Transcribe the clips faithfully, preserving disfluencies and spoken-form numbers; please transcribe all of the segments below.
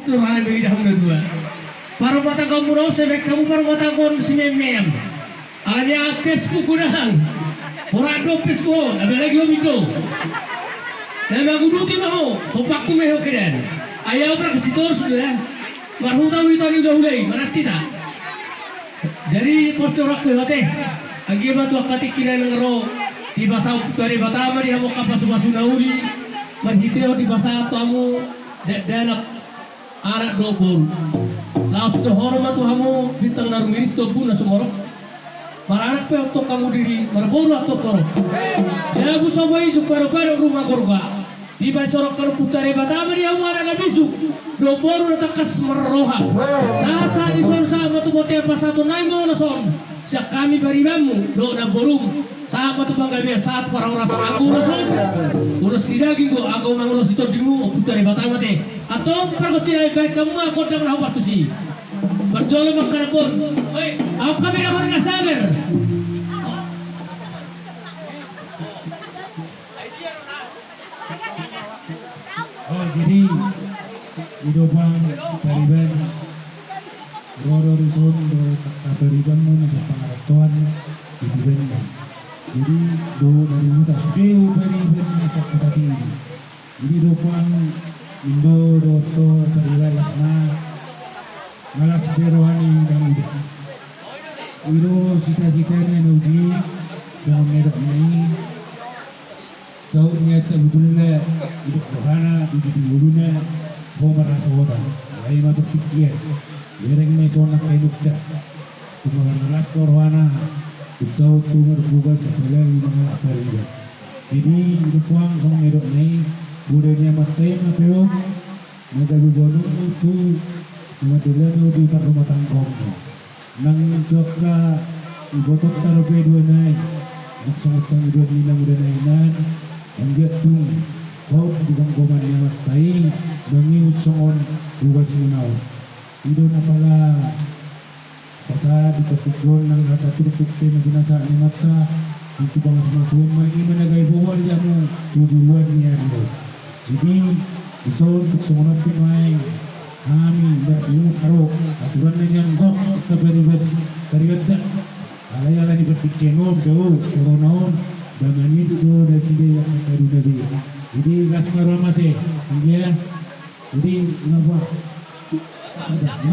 Tuhan bagi dah muna dua. Parumah tangga muna on, sebaik kamu parumah tangga on si memeam. Alani ampes ku kudahan. Orang do pes ku on, apalagi om indo. Na manguduti ma ho, hopak ku ma ho kedan. Ai au berkasi torus do ya. Marhuta huta ni udah ulai, manat kita. Jadi pos dorak ku hote. Anggia ma tu angka tingki na nang ro. Di basa Ompunta Debata ma di hamu angka pasupasu na uli. Marhitehon di basa tu hamu. Dakdanak. Anak dohot boru. Laos dohonon ma tu hamu bintang na rumiris tu ombun na sumorop. Maranak pe antong hamu diri, marboru antong torop. Jabu somo ijuk, padopadan ruma gorga. Dipasorang hamu Ompunta Debata ma di hamu anak na bisuk dohot boru na tangkas marroha. Sahat sahat di son sahat ma tu bontean pasahaton nami ma on na son. Sian hami paribanmu dohot namborum. Sahat ma tu panggabean, sahat parhorasan, anggo ulos on, ulos ni daging do, anggo mangulosi tondimu Ompunta Debata ma te. Antong pargonsi nami, baen hamu ma gondang na hombar tusi. Parjolo mangkadangkon. Oi, au hami na hori na sabar. Oh, jadi, i do pang pariban, ro do dison do angka paribanmu na sipangarantoan di paribanmu. Jadi, do dari huta sude pariban na sipangarantoan. Jadi, do pang indo dohot pariban las na, malas be roha ni na muda. I do sita-sita ni na uji, songon na nidokna i. Saut ni an sabutulna, didok rohana, didok ngoluna, ho marhasohotan. Ai ma partingkian. Bereng ma i songon angka inukta. Tung marlas do rohana. Tung saut tung marbuka, apalagi mangalap pariban. Jadi, didok huang songon na nidokna i, mula ni amanta i ma pe on. Na gabe boanonmu tu na mandalani on di parrumatanggaonmu. Nang tu angka ibotonta dope dua nai, nang songon pangidoan ni na muda nai, nang anggiat tung saut di gomgoman ni amanta i, mangihut songon bogasmuna on. I do na pala Pasahat di partingkian nang hata turpuk pe na binasahat ni amanta, di tu pangasmasuon ma i ma na gabe bohal di hamu tu joloan ni ari on. Jadi, dison tung songon on pe ma i hami, ndang pungu ro, aturan na nian gok, angka pariban, paribanta. Alai ala ni partingkian on, dao, corona on, ba manitu do nasida i angka taduna be. Jadi, las ma roha ma te, anggia. Jadi, ngapa?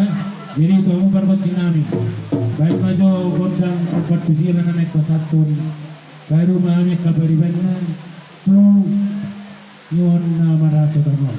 Nah, jadi tu hamu pargonsi nami. Baen ma jo gondang partusi na naeng pasahathon. Baru ma hami angka paribanna tu nuaeng na marhasohotan on.